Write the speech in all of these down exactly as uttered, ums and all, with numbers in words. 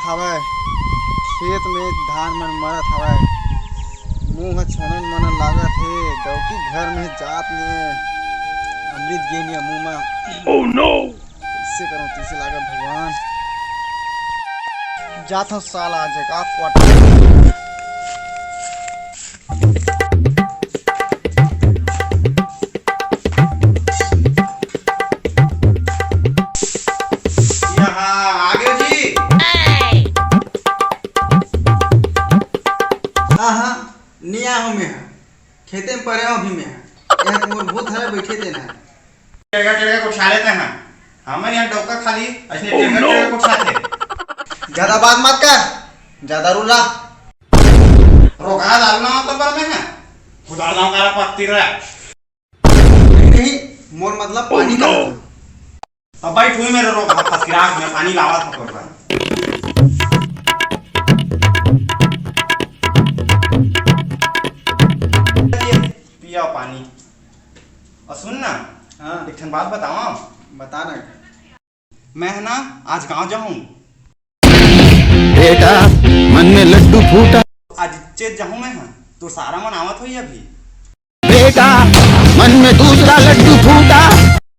हवय, खेत में धान मन मरत हवय, मुंह ह छनन मनन लागत हे, डौकी घर में जात ने अमृत गिर गया मुंह में। Oh no! कइसे करंव, कइसे लागत भगवान। जात हंव साला, आज एक आध क्वार्टर। यहाँ आ गए जी। हाँ, हाँ, नहीं आया हूँ मैं। खेते में परे हूँ अभी मैं। यह तो मोर भूत है, बैठे देना। टेढ़ा टेढ़ा कुछ खा लेते हैं। हमर यहाँ डौका खाली ऐसने टेढ़ा टेढ़ा कुछ खाते। ज्यादा बात मत कर, ज्यादा रुला। रोका डालना तो पर में है। खुदा ना करा पत्ती रे। नहीं, मोर मतलब पानी का। अब भाई तू ही मेरे रोक हाथ फसकिरा, मैं पानी लावा था पर। पिया पानी। और सुन ना, हाँ। एक ठन बात बतावा। बता ना। मैं है ना, आज गांव जाऊं। बेटा, मन में लड्डू फूटा। आज चेत जाऊं मैं, हाँ, तो सारा मन आवत होई अभी। बेटा, मन में दूसरा लड्डू फूटा।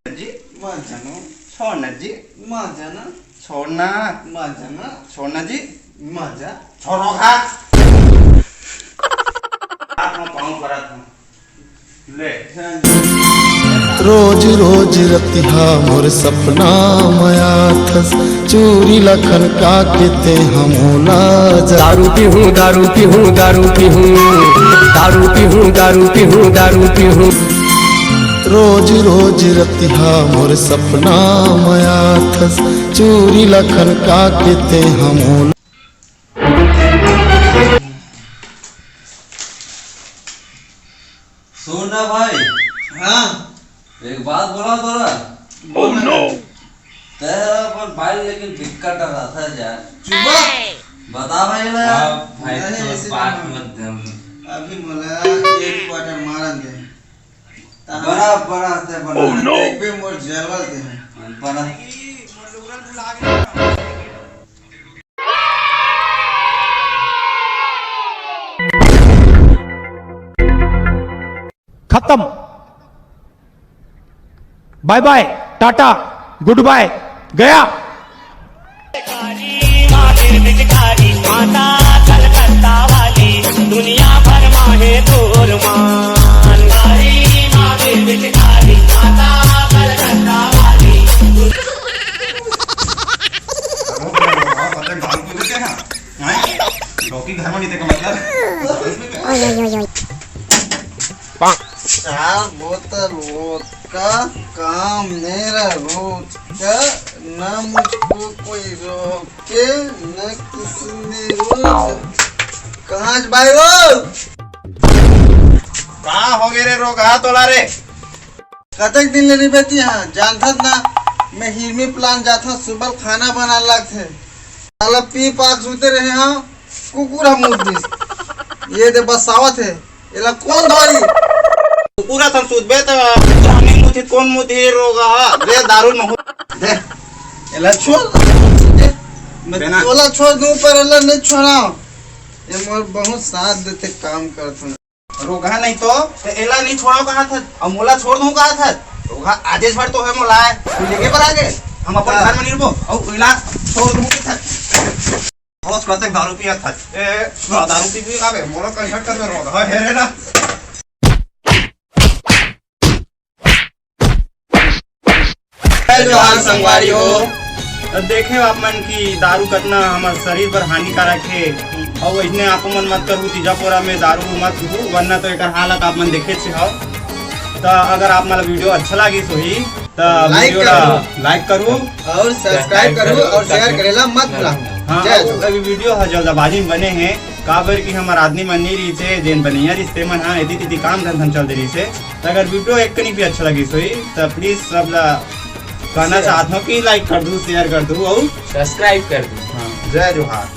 जी, मत जानो। छोड़ ना जी। मत जाना। छोड़ ना। मत जाना। छोड़ ना जी। मत जा। छोड़ो हाथ। हाथ में पाँव परत हूँ। ले। रोज रोज रतिहा मोर सपना मया थस, चूरी लखन का के ते हमोला जा। दारू पीहूँ, दारू पीहूँ, दारू पीहूँ, दारू पीहूँ, दारू पीहूँ, दारू पीहूँ। रोज रोज रतिहा मोर सपना मया थस, चूरी लखन का के ते हमोला। सुन ना भाई, हाँ। एक बात बोला तोरा। बोल ना। तैं अपन भाई लेकिन दिक्कत डरा था यार। चुप। बता भाई ला यार। अब भाई नहीं, तो ऐसे बात नहीं। मत दम। अभी मोला एक क्वार्टर मारन दे। बड़ा, बड़ा से बड़ा। Oh no। एक भी मोर जलवा दे। बड़ा। खत्म। बाय बाय, टाटा, गुड बाय, गया। हैं? लौकी घर में नहीं देखा मतलब। ओए, ओए, ओए, ओए। चार बोतल वोडका का मेरा रोज का, ना मुझको कोई रोके, ना किसी ने रोक। कहाँ से भाई वो? का हो गए रे रोगहा तोला रे? कतेक दिन ले रिबे तिहां, जानथस ना, मैं हिरमी प्लांट जाथंव, सुबह खाना बना लगथे। साला पी पाक सुते रहे हंव, कुकुर ह मुत दिस। ये दे बसावत हे, एला कोन धोही? कुकुर ह थन सुतबे त कुकुर ह नहीं मुतही, कोन मुतही रोगहा? दे दारू महू। दे, एला छोड़। दे, मैं देना। तोला छोड़ दूं, पर एला नहीं छोड़ांव। ये मोर बहुत साथ देथे, काम करथे। रोगहा नहीं तो, ते एला नहीं छोड़ांव कहा था, अब मोला छोड़ दूं कहा था। रोगहा आदेश भर तो है मोला है, तू लेके पर आ गए, हम अपन हाँ। घर में नहीं रहबो, और एला छोड़ दूं के था। बहुत कतक दारू पिया था, ए, दारू पी पी आवे, मोला कंसर्ट कर दे रोगहा, हे रे ना। जय जोहार संगवारी हो। अब देखे आप मन की दारू कतना हमर शरीर पर हानिकारक हे, और इसने आप मन मत करू, तीजा पोरा में दारू मत पीहू, वरना तो एकर हालत आप मन देखे छे हो। तो अगर आप मन ला वीडियो अच्छा लागिस होही, तो like वीडियो ला करू। Like करू। और subscribe करू और share करेला मत भूलहू। हाँ, जय जोहार। अभी वीडियो ह जल्दबाजी में बने हे, काबर कि हमर आदमी मन नहीं रहिसे, जेन बनैया रहिसे, मन हा एती तेती काम धंधा में चल दे रहिसे। तो अगर वीडियो एक कनी भी अच्छा लगिस होही, तो please सब ला कहना share। चाहत हूँ कि like कर दू, share कर दू और subscribe कर दू। हाँ, जय जोहार।